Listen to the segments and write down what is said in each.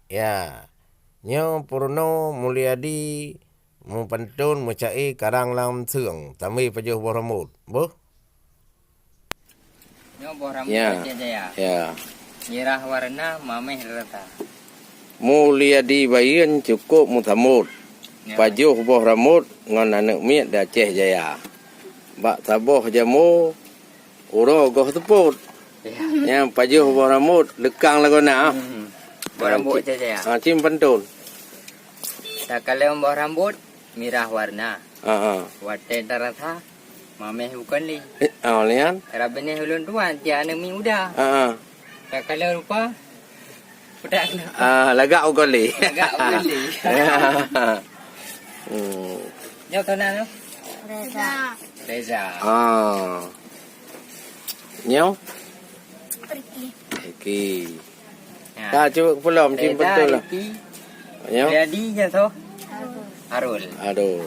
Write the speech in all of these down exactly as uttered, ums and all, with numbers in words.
Ya, nyoe Purno Mulyadi meupanton meucaé karang lam seung, tamé pajoh boh rambot. Boh? Nyoe boh rambot Ya. Aceh Jaya. Ya. Mirah warna, mameh rata. Mulyadi Bayeuen cukôp meutamot. Ya. Pajoh boh rambot ngon aneuk miet di Aceh Jaya. Bak saboh jamoe uroe goh seupôt. Ya. Nyang pajoh boh rambot leukang lagoe na. Hmm. Boh rambot Aceh Jaya. Ha, cim panton. Takalon boh rambot mirah warna. Ha, ha. Watée tarasa, mameh bukon lé. Eh, oh, lian. Rabinéh ulôn tuan, tiak aneuk miet muda. Ha, ha. Takalon rupa, pedak keunoe. Ah, lagak bukon lé. Lagak bukon lé. Hmm. Nyoe keunan tu? Reza. Reza. Ah. Nyoe? Ricky. Ricky. Ya. Ka cuba pulom, cim Reza, betul lah. Ricky. Nyoe? Riyadi nyoe tu? Arul. Arul.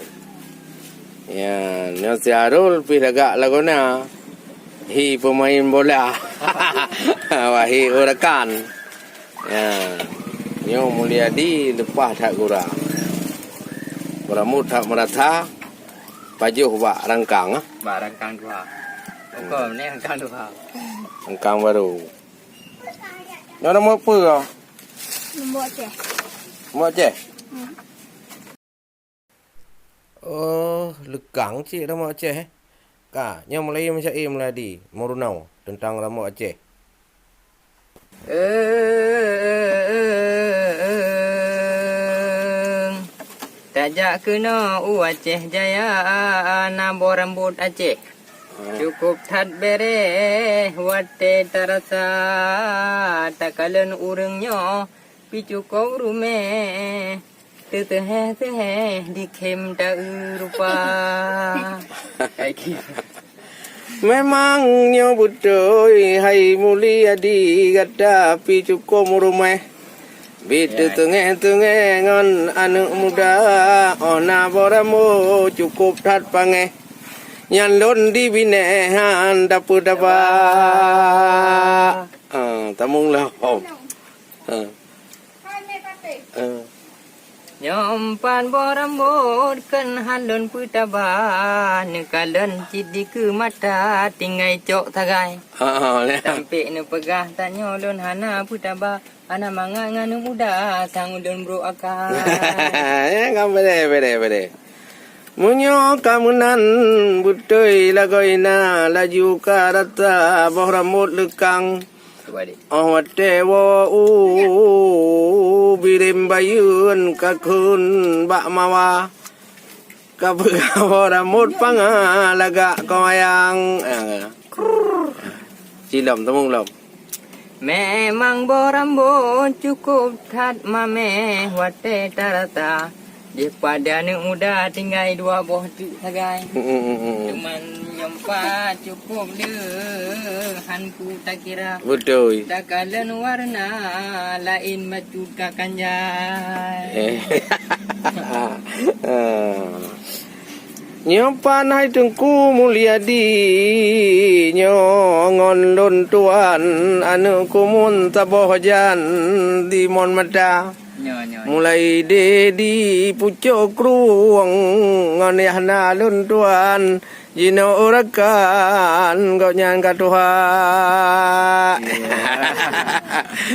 Ya, nyoe si Arul pih lagak lagoe na. Hi pemain bola. Wah, hi urakan. Ya. Nyoe Mulyadi leupah that gura. Beurambot that meurata, pajoh bak rangkang, ah. Bak rangkang dua. Bukan, ni rangkang dua. Rangkang baru. Nyoe nama apa, ah? Lombok Aceh. Lombok Aceh? Hmm. Oh, leukang cit ramoe Aceh, eh. Ka, nyoe mulai meusyai Mulyadi, meurunoe teuntang ramoe Aceh. Tajak keunoe u Aceh Jaya, na boh rambot Aceh. Cukôp that bèrèh watèe tarasa, takalon ureueng nyoe pih cukôp ruméh, teuteuhéh-teuhéh dikhém ta-eu rupa. Memang nyoe beutôi, hai Mulyadi, gata pih cukôp ruméh. Bit teuteungéh-teungéh ngon aneuk muda, óh na boh rambot cukôp that pangéh. Nyan lôn dibinéh han dapeu daba. Ah, tamong lom. Ah. Ah. Nyoe pat boh rambot kheun han lôn peutaba, neukalon cit dikeue mata tinggai cok sagai. Ah, lé. Sampé neupeugah tanyoe lôn hana peutaba. Hana mangat ngon aneuk muda, sang ulôn brok akai. Ya, kan, bede, bede, bede. Meunyoe ka meunan beutôi lagoina, laju ka rata boh rambot leukang. Cuba, Dik. Óh watèe woe u Birém Bayeuen ka kheun bak mawa. Ka peugah boh rambot panga lagak kong ayang. Ah. Cilom, tamong lom. Memang boh rambot cukôp that maméh watèe tarasa. Jipada aneuk muda tinggai dua boh teuk sagai. Mm, mm, mm, mm. Cuman nyoe pat cukôp lé han ku takira. Beutôi. Takalon warna laén bacut ka kanjai. Eh. Ah. Nyoe pat hai Teungku Mulyadi, nyoe ngon lôn tuan, aneuk kumun saboh jan di mon mata. Nyoe, nyoe. Mulai di, di pucôk krueng ngon yah na lôn tuan, jinoe u rakan gobnyan ka tuha. Iya.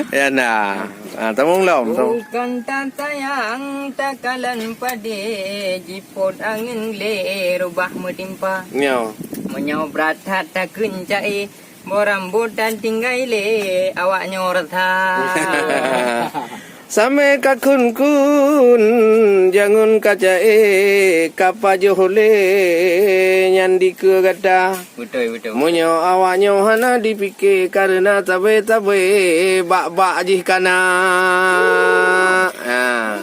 Ya na. Ah, tamong lom, tamong. Bukon tan sayang takalon padé, jipot angén glé rubah meutimpa. Nyoe. Meunyoe brat that takheun ca-e, boh rambot tan tinggai lé awak nyoe rasa. Samé ka kheun-kheun jangon ka ca-e, ka pajoh lé nyan dikeue gata. Beutôi, beutôi. Meunyoe awak nyoe hana dipike kareuna sabe-sabe bak-bak jih kana. Ha.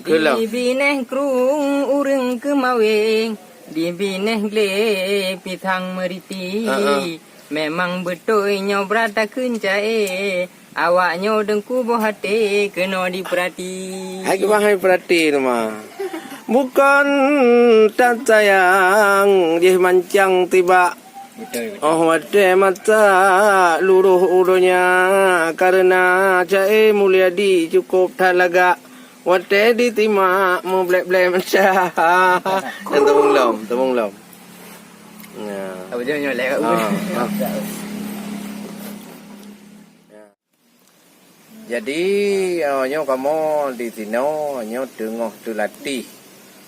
Keuloh. Dibinéh krueng ureueng keumawé, dibinéh glé pisang meuriti. Ha, ha. Memang beutôi nyoe brat takheun ca-e, awak nyoe deungku boh até keunoe dipeurati. Hai keubah hai peurati teuma. Bukon tan sayang jih mancang tibak. Betul, betul. Oh watée mata luroh u donya, kareuna Ca'e Mulyadi cukôp that lagak. Watée ditimak meublek-blek mata. Dan teumeung lom, teumeung lom. Ya. Apa je nyoe lewat. Ah, ah. Jadi, eh, nyoe kamoe di sinoe nyoe teungoh teulatih,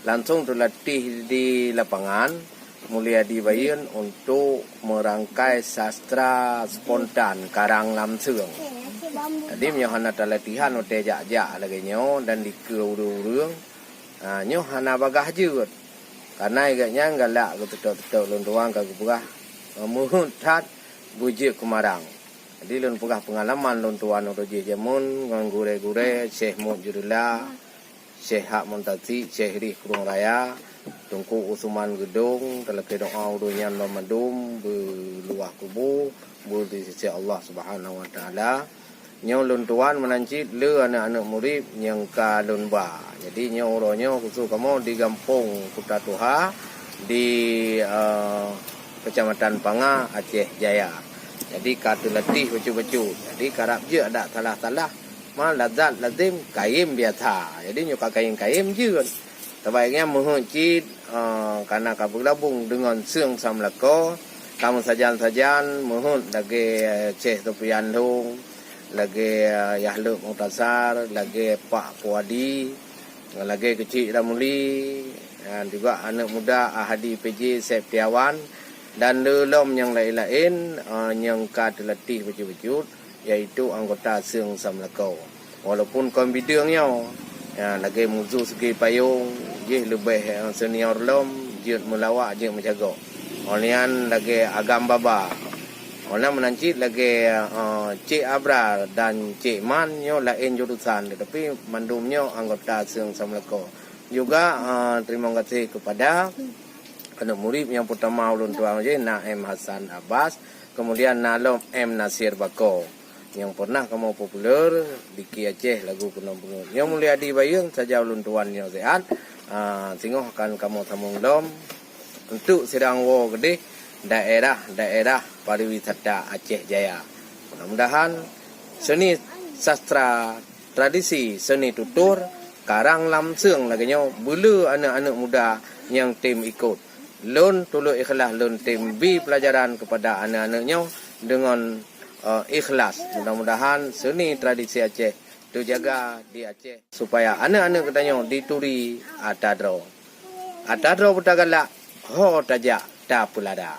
langsong teulatih di lapangan, Mulyadi Bayeuen untuk meurangkai sastra spontan karang lam seung. Jadi, meunyoe hana talatihan watée jak-jak lagée nyoe dan dikeue ureuëng-ureuëng, ha, nyoe hana bagaih jeuet. Kareuna gobnyan galak geuteutôk-teutôk lôn tuan ka geupeugah, eh, meuheuet that beujeuet keu marang. Jadi lôn peugah peungalaman lôn tuan uroe jih jameun ngon gurée-gurée Syekh Mut Jurila, Syekh Hak Muntasik, Syekh Rih Krueng Raya, Teungku Usman Geudong, talakée doa ureuëng nyan banmandum beuluwah kubu, beu di sisi Allah Subhanahu Wa Taala. Nyoe lôn tuan meunan cit le aneuëk-aneuëk murit nyang ka lôn ba. Jadi nyoe uroe nyoe khusos kamoe di Gampông Kuta Tuha di, eh, Kecamatan Panga, Aceh Jaya. Jadi ka teulatih bacut-bacut. Jadi karab jeuet adak salah-salah, ma lazat lazem kayém biasa. Jadi nyoe ka kayém-kayém jeuet. Sabab nyan meuheuet cit, eh, kareuna ka beugabong deungon Seung Samlakoe, ka meusajan-sajan meuheuet lagée, eh, Syekh Sufyan Lhong, lagée, eh, Yah Leuek Mukhtasar, lagée Pak Puadi, lagée Keuchik Ramli, dan juga aneuëk muda Ahadi P J Septiawan, dan le lom nyang laén-laén, eh, nyang ka teulatih bacut-bacut, yaitu anggota Seung Samlakoe. Walaupun kon bideueng nyoe, ya, lagée Muzu Seugi Payong, jih leubeh, eh, senior lom, jeuet meulawak, jeuet meujagoe. Óh lheueh nyan lagée Agam Baba. Óh lheueh nyan meunan cit lagée, eh, Cik Abrar dan Cik Man nyoe laén jurusan, tetapi mandum nyoe anggota Seung Samlakoe. Juga, eh, terima kasih kepada aneuëk murit nyang peutama ulôn tuan jih, Naim Hasan Abbas, kemudian na lom M Nasir Bako, nyang pernah kamoe populer di Ki Aceh lagu keunong beungeut. Nyoe Mulyadi Bayeuen saja ulôn tuan nyoe siat, ah, singoh akan kamoe sambông lom untuk sidang woe keudeh daerah-daerah pariwisata Aceh Jaya. Mudah-mudahan seni sastra tradisi seni tutur karang lam seung lagée nyoe beule aneuëk-aneuëk muda nyang tem ikot. Lôn tulok ikhlas lôn tem bi pelajaran kepada aneuëk-aneuëk nyoe deungon, eh, ikhlas. Mudah-mudahan seni tradisi Aceh teujaga di Aceh supaya aneuëk-aneuëk geutanyoe dituri ata droe. Ata droe beutagalak, ho tajak tapeulada.